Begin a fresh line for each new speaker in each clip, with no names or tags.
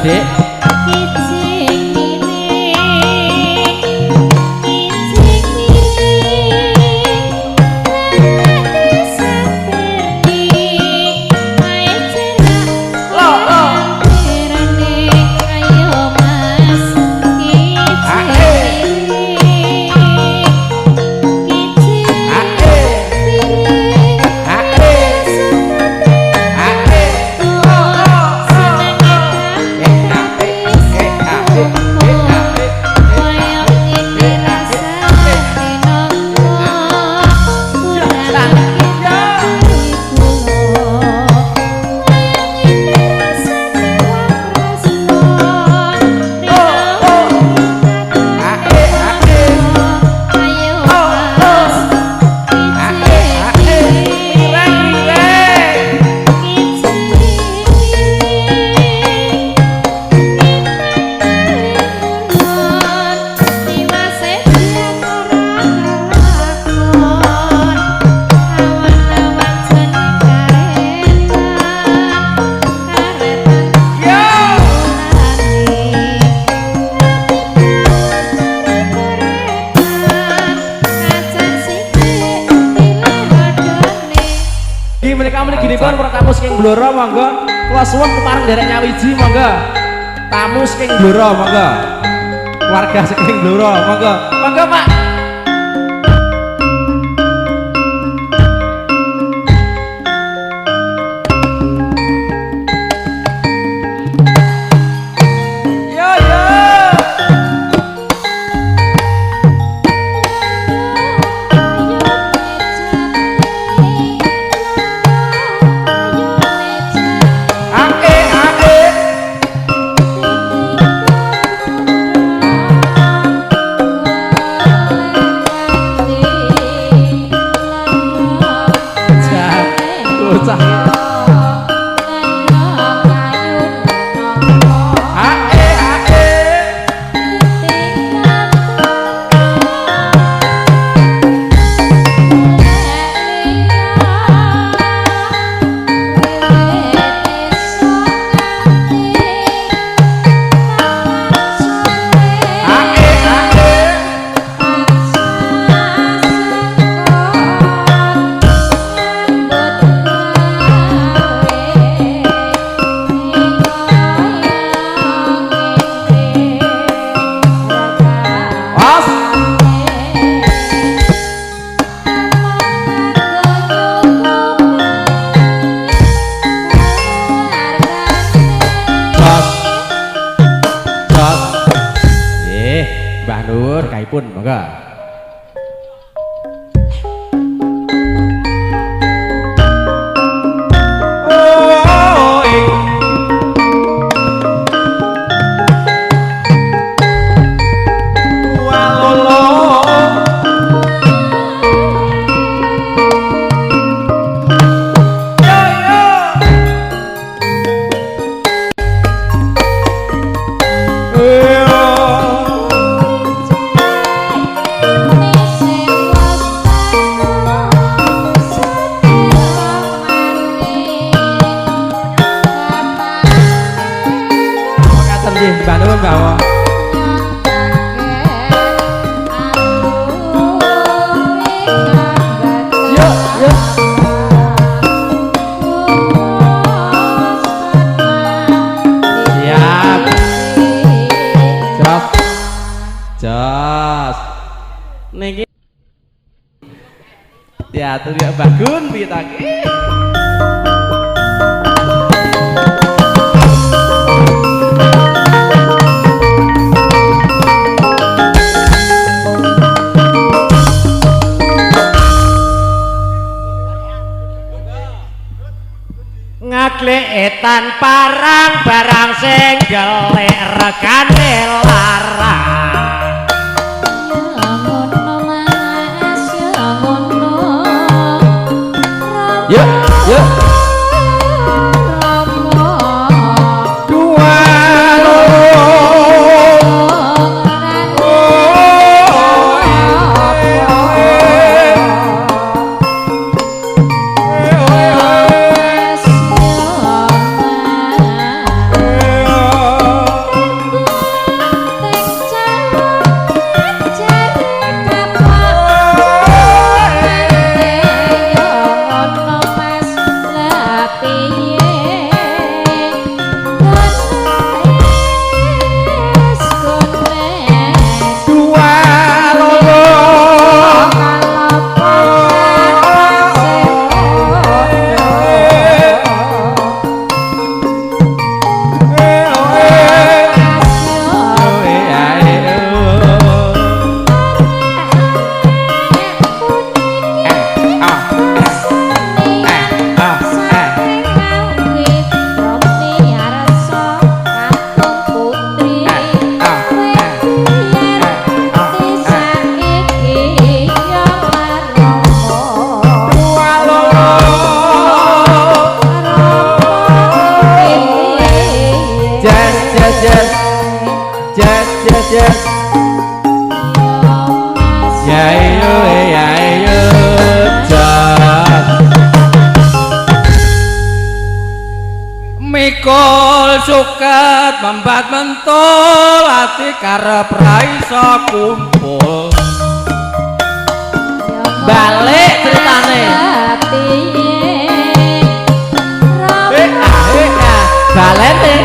Dik. Tamu saking Blora monggo, kula suwun kepareng nderek nyawiji monggo. Tamu saking Blora monggo. Keluarga saking Blora monggo. Monggo Pak. Yo yo. Pun monggo. Diatur ya bagun pitake.
Ngakletan parang barang sing gelek regane larang.
Yuk, yuk.
Dua loro. Oh,
Suket membat mentul ati karep ra iso kumpul. Balik ceritane. Eh ah eh ah balene.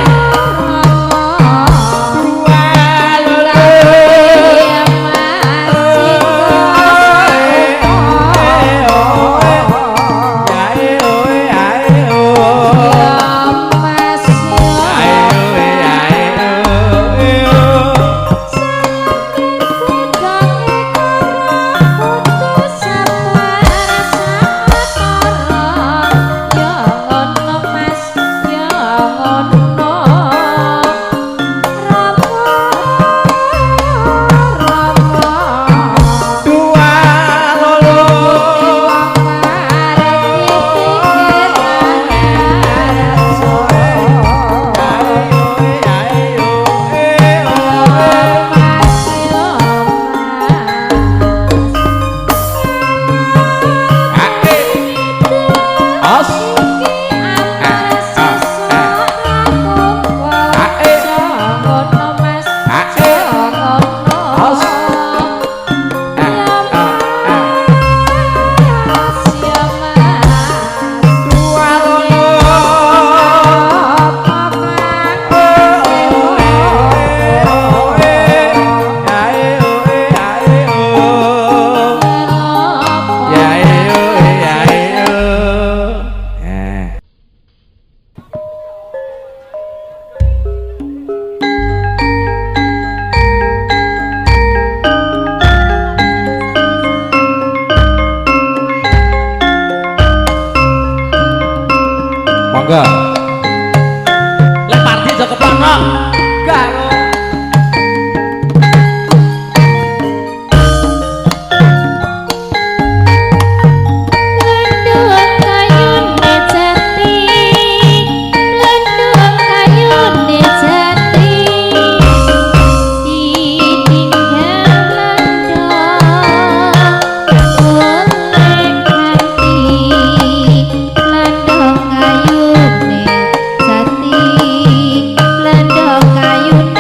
Monggo. Lek Pardi aja keplok. Gak.
Landung kayune jati, landung kayune.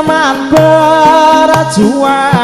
Jaman berjuang.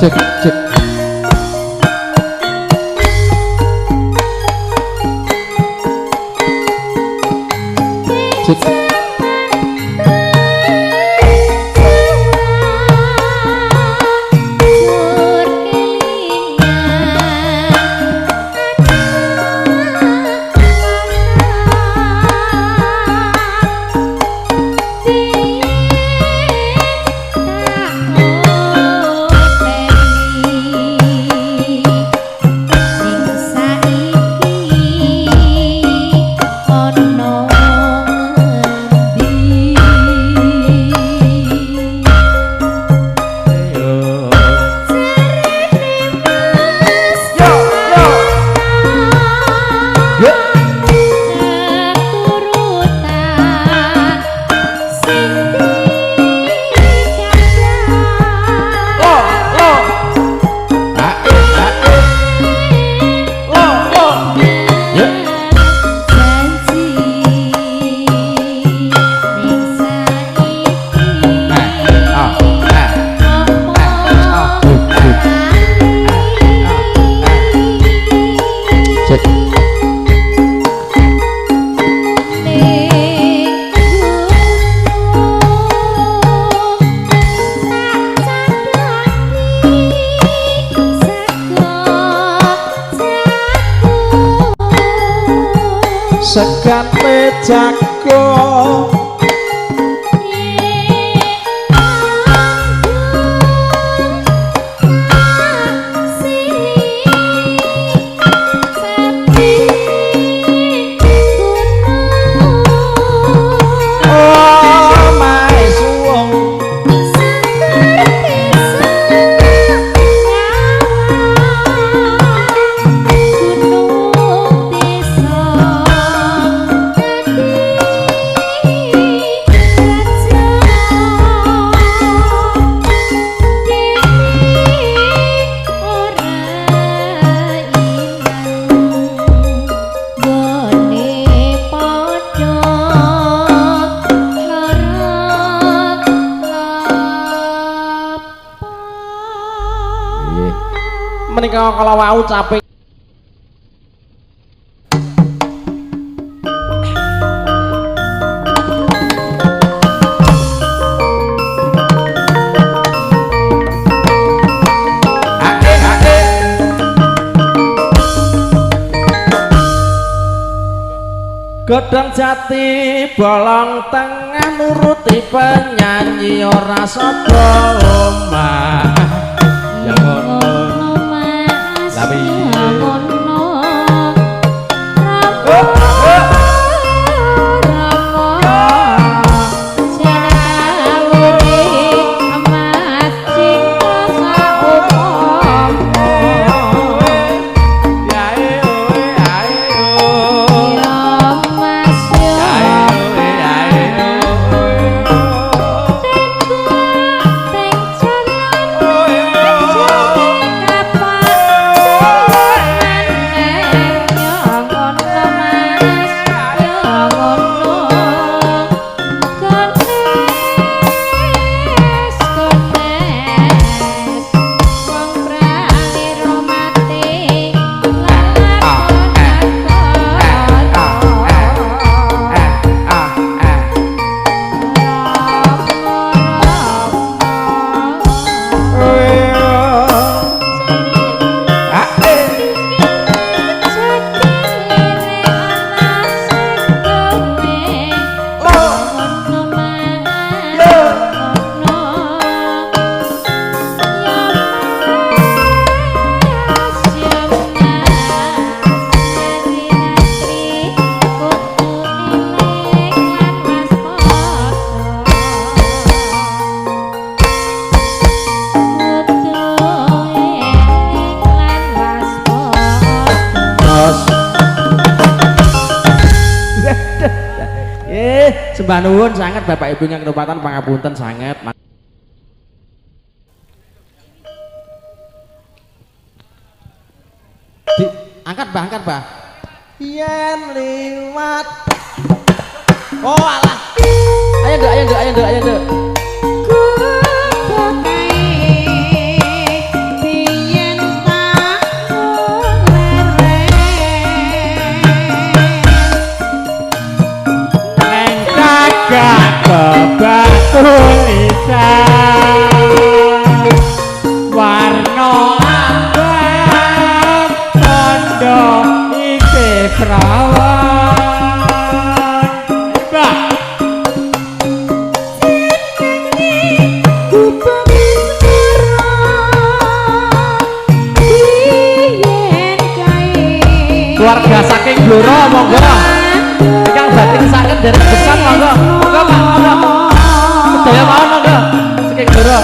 Cek cek. Cek. Segate jago menika kala wau caping. Godhong jati bolong tengah nuruti penyanyi ora sapa omah. Ya ngono
Mas,
Lah piye?
ya ngono.
Ya e oe ae o.
Ya Mas, ya
Ya e oe ae o.
Teng jalan
Oe o. Eh ah eh. Oe o. Ah eh. Lo. Yo. Terus. Sembah nuwun sanget Bapak Ibu ingkang kelupatan pangapunten sanget. Di, angkat Mbah, angkat Mbah. Yen liwat. Oh alah. Ayo Nduk, ayo Nduk, ayo Nduk, ayo Nduk.
Neng cagak bebak tulisan warna abang tondo isih prawan. Mbah,
Keluarga saking Blora monggo. Ingkang batin sanget derek besan monggo. Monggo Pak, monggo. Sedaya mawon monggo. Saking Blora.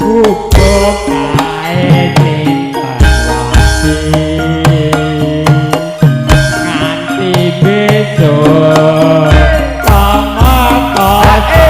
gubuk kae cinta nganti besok tumeka saiki.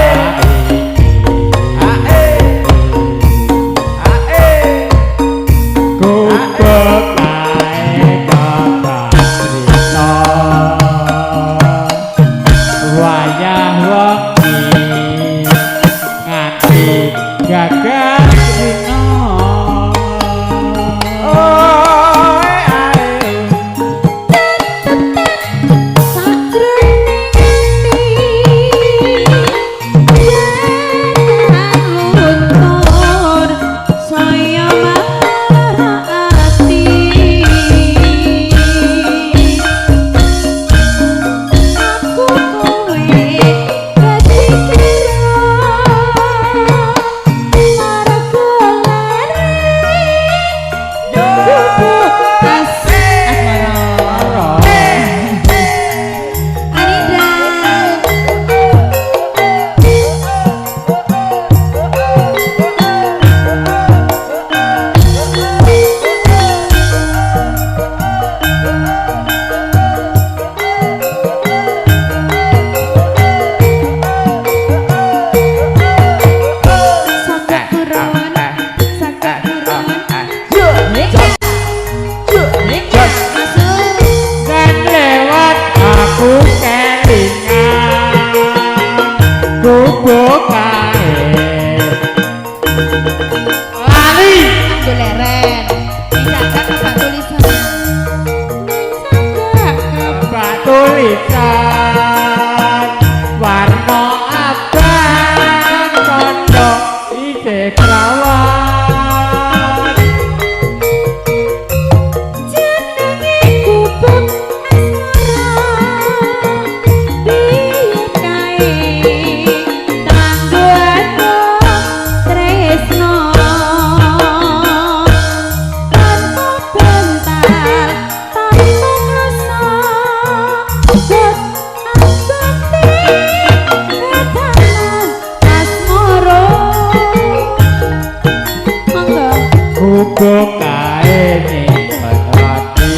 nyimpen ati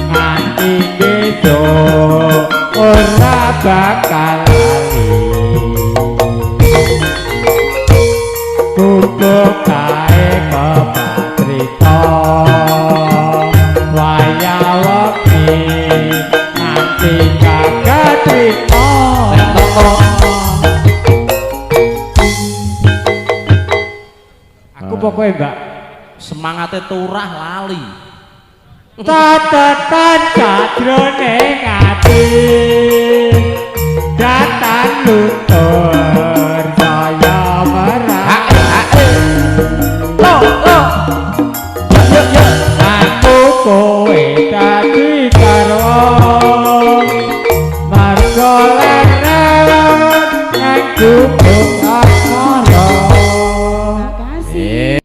nganti besok ora bakal lali. Kuku kae kepatrita wayah wengi nganti kagak trima. Aku pokoknya mbak
Semangate turah lali.
Tetetan sajroning ati datan luntur saya merah.
Lo lo. Yo yo.
Aku kowe dadi karo marga leren nang gubuk asmara.
Makasih.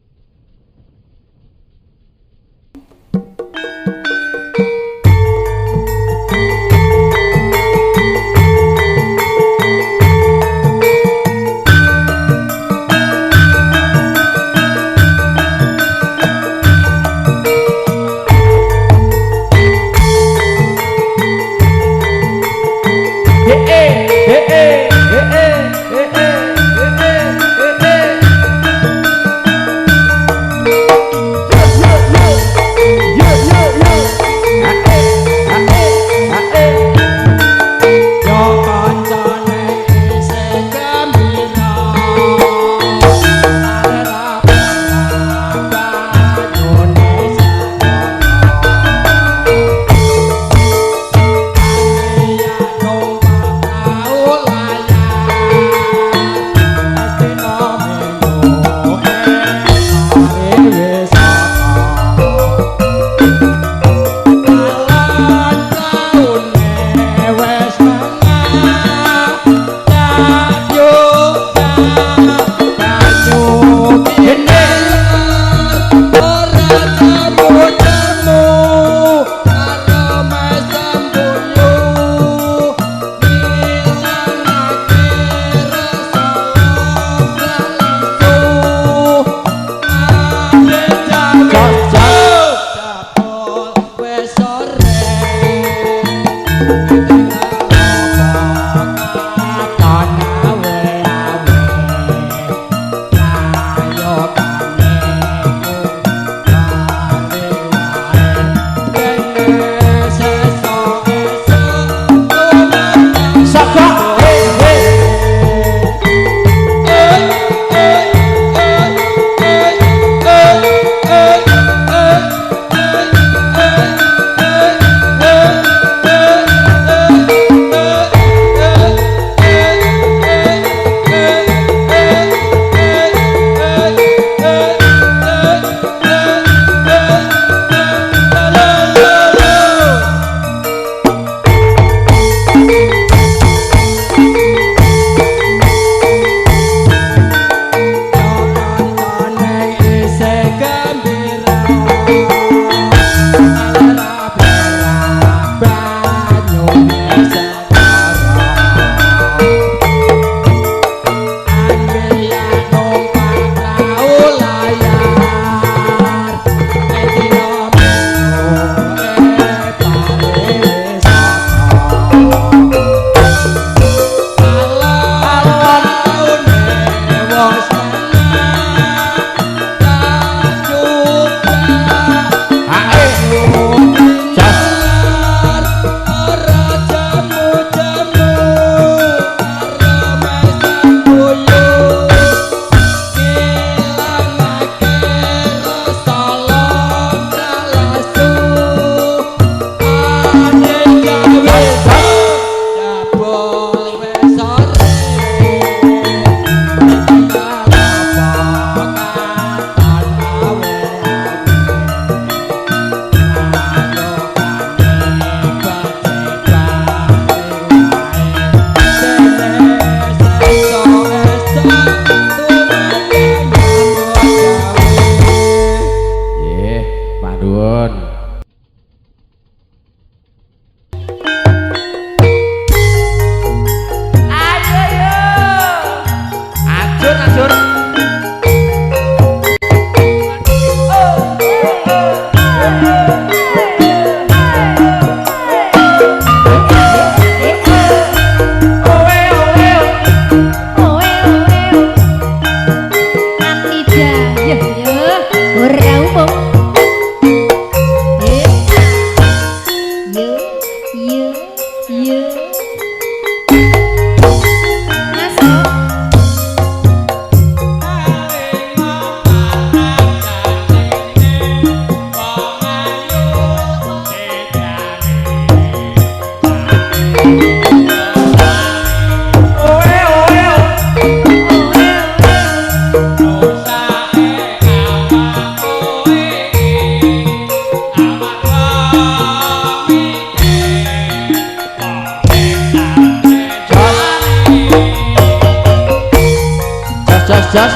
Jos.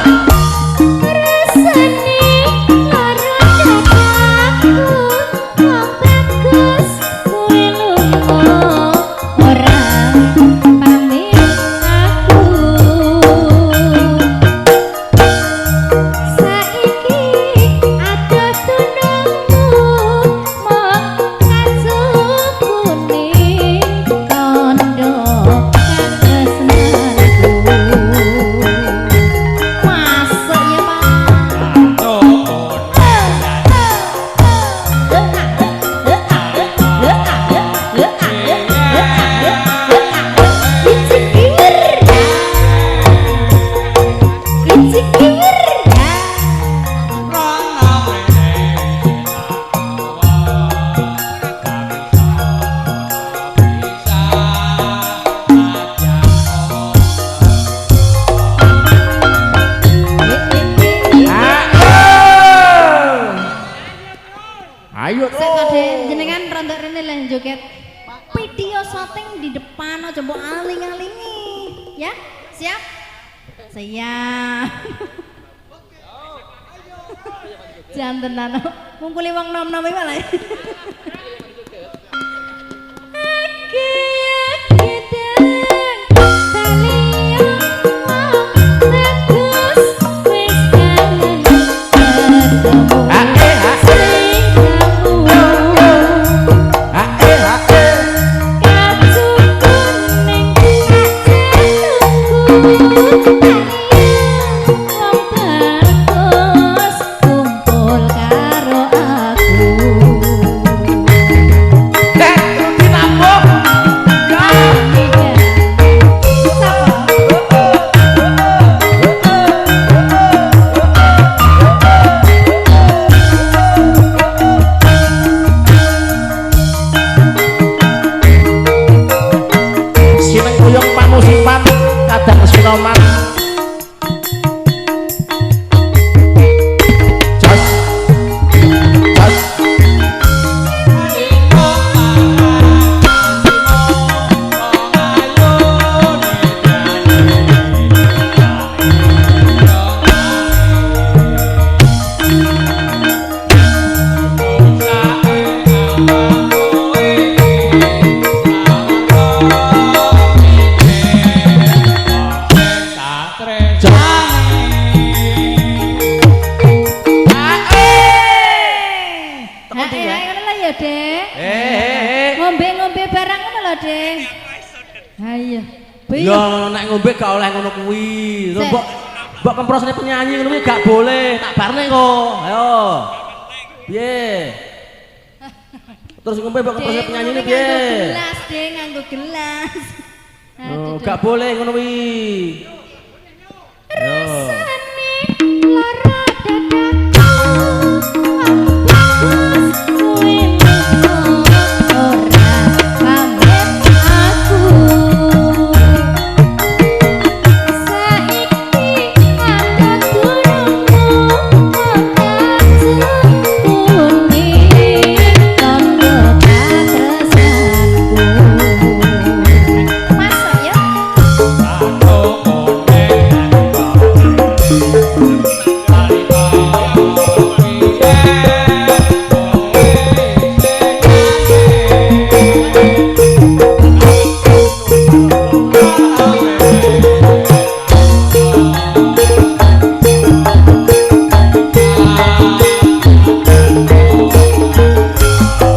Rasane lara dadaku wong bagus kowe lunga ora pamit aku. Saiki adoh dunungmu mok kacukuning kandha katresnanku. Masuk ya, Pak.
Ayo.
Sik to, Dek, jenengan rontok rene lah joget. Video syuting di depan aja mbok aling-alingi. Ya? Siap? Siap. Jan tenan. Mungkuli wong nom-nom iki malah. Aki gedeng talian wong bagus wis kangen ketemu.
Hae hae
Sing kamu
hae hae.
kacu kuning kacu wong bagus kumpul karo aku.
Dek, ditampung. Ya.
Sapa?
Sineng kuyung pamusipan kadang sinoman. Jos. Jos.
Hae hae ngono lho ya, Dek.
Eh.
Ngombe-ngombe barang ngono lho, Dek. Ha iya.
Ya nek ngombe gak oleh ngono kuwi. Lho
Sik.
mbok mbok kemprosne penyanyi ngono kuwi gak boleh, tak barne kok. Ayo. Piye? Terus ngombe mbok kemprosne
Dek,
penyanyi
ngono
ini
kuwi nganggo
piye?
gelas, Dek, nganggo gelas.
Oh,
Aduh,
gak boleh ngono kuwi. Yo.
Rasane lara dadaku wong bagus kowe lunga ora pamit aku. Saiki ada durungmu mok kacu kuning kandha katresnanku. Masuk ya.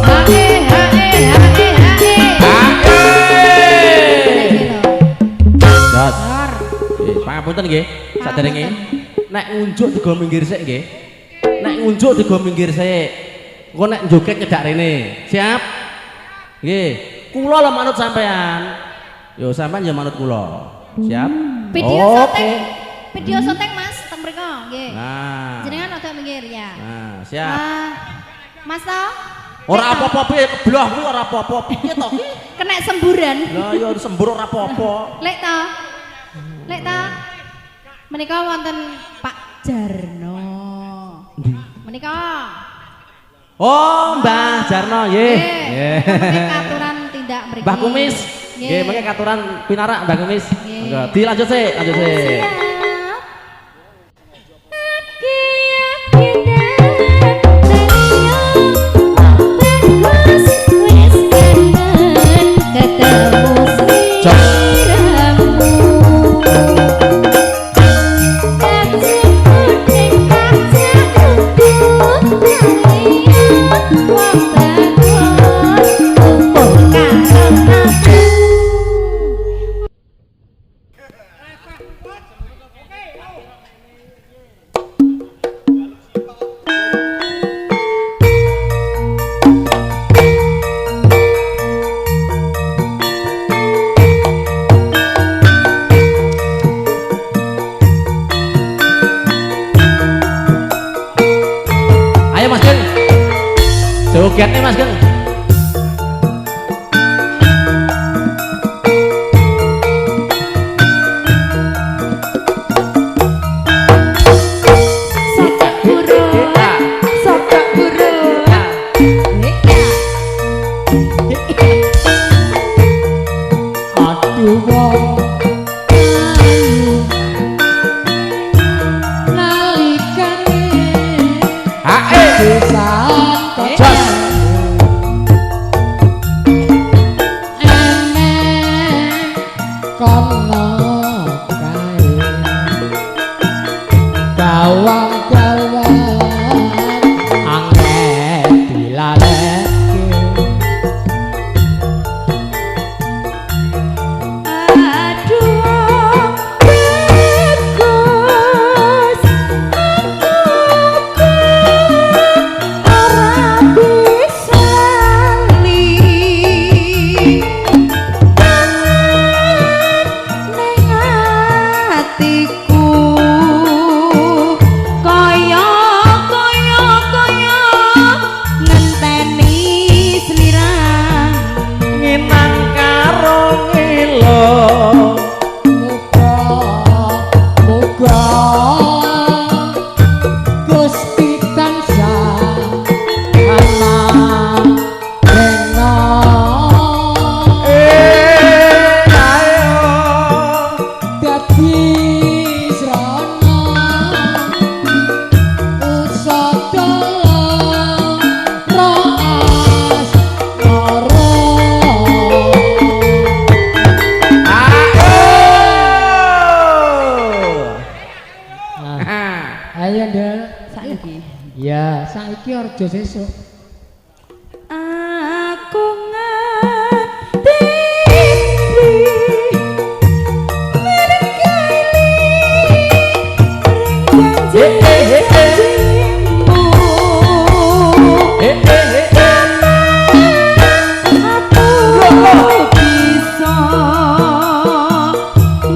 Hae hae hae hae.
Hae.
Iki lho.
Jos. Nggih, pangapunten nggih, saderenge. Nek ngunjuk digo minggir sik nggih. Nek ngunjuk digo minggir sik. Engko nek joget nyedak rene. Siap? Nggih. Kula lho manut sampean. Yo sampean yo manut kula. Siap?
Video
Oke.
syuting. Video syuting Mas teng mriko nggih.
Nah.
Jenengan agak minggir ya.
Nah, siap.
Ah, Mas to?
Ora apa-apa piye kebloh kuwi ora apa-apa. Piye to ki?
Kena semburan.
Lah ya sembur ora apa-apa.
Lek to. Lek to. Menika wonten Pak Jarno. Menika.
Oh, Mbah Jarno nggih.
Nggih. Mengke katuran tindak mriki.
Mbah Kumis. Nggih, mengke katuran pinarak Mbah Kumis.
Nggih.
Monggo dilanjut sik, lanjut sik.
Siap.
Jogetnya Mas Geng.
Sokak burung, sokak burung.
Aduh wong ayu nalikane
Hae.
pisan
Jos.
Enek kono kae gawang-gawan angel dilaleke.
Aduh bagus, aku ora bisa li kangen ning atiku kaya kaya kaya ngenteni sliramu.
Nginang karo ngilo.
Muga muga Gusti tansah amarena.
Eh, ayo.
Dadi srana usada ro asmara.
Ayo.
Nah, ayo Ndel.
Saiki
Ya, saiki aja sesuk.
aku ngerti janji-janjimu.
Eh, eh, eh, eh.
Aku bisa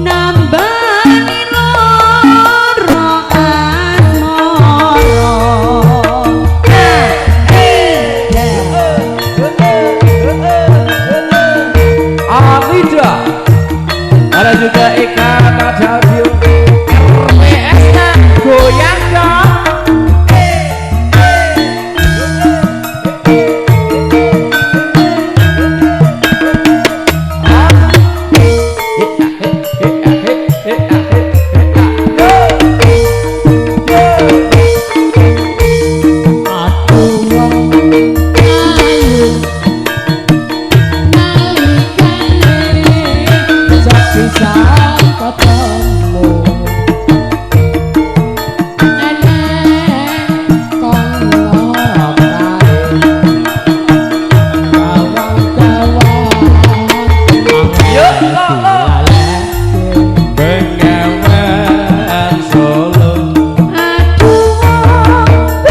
nambani loro asmara.
Alida. Ada juga Eka Tajaudio. RPS -nya goyang dong.
Aduh wong ayu nalikane sepisan ketemu enek kono kae gawang-gawang
Yuk, lo, lo.
dilaleke.
Bengawan Solo.
Aduh bagus,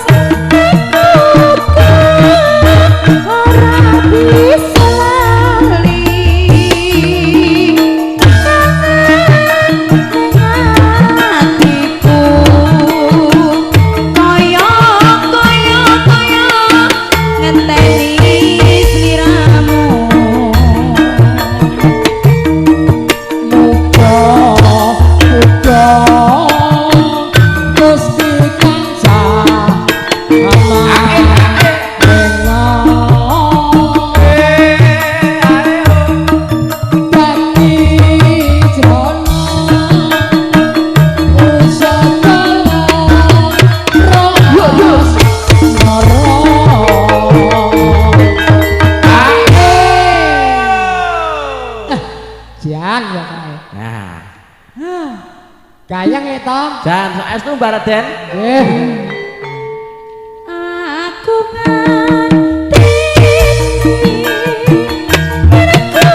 aku ora bisa lali kangen ning atiku kaya kaya kaya ngenteni sliramu.
Muga muga Gusti tansah amarena. Dadi jrana usada ro asmara. Jan ya kae.
Nah,
Gayeng ya to?
Jan saestu Mbak Raden.
Nggih.
Aku nganti mergo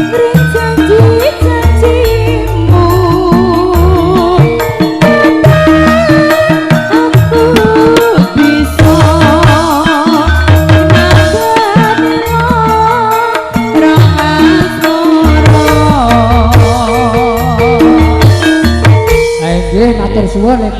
mring janji-janjimu. Aku bisa nambani lara asmara.
Nggih, matur suwun Eka.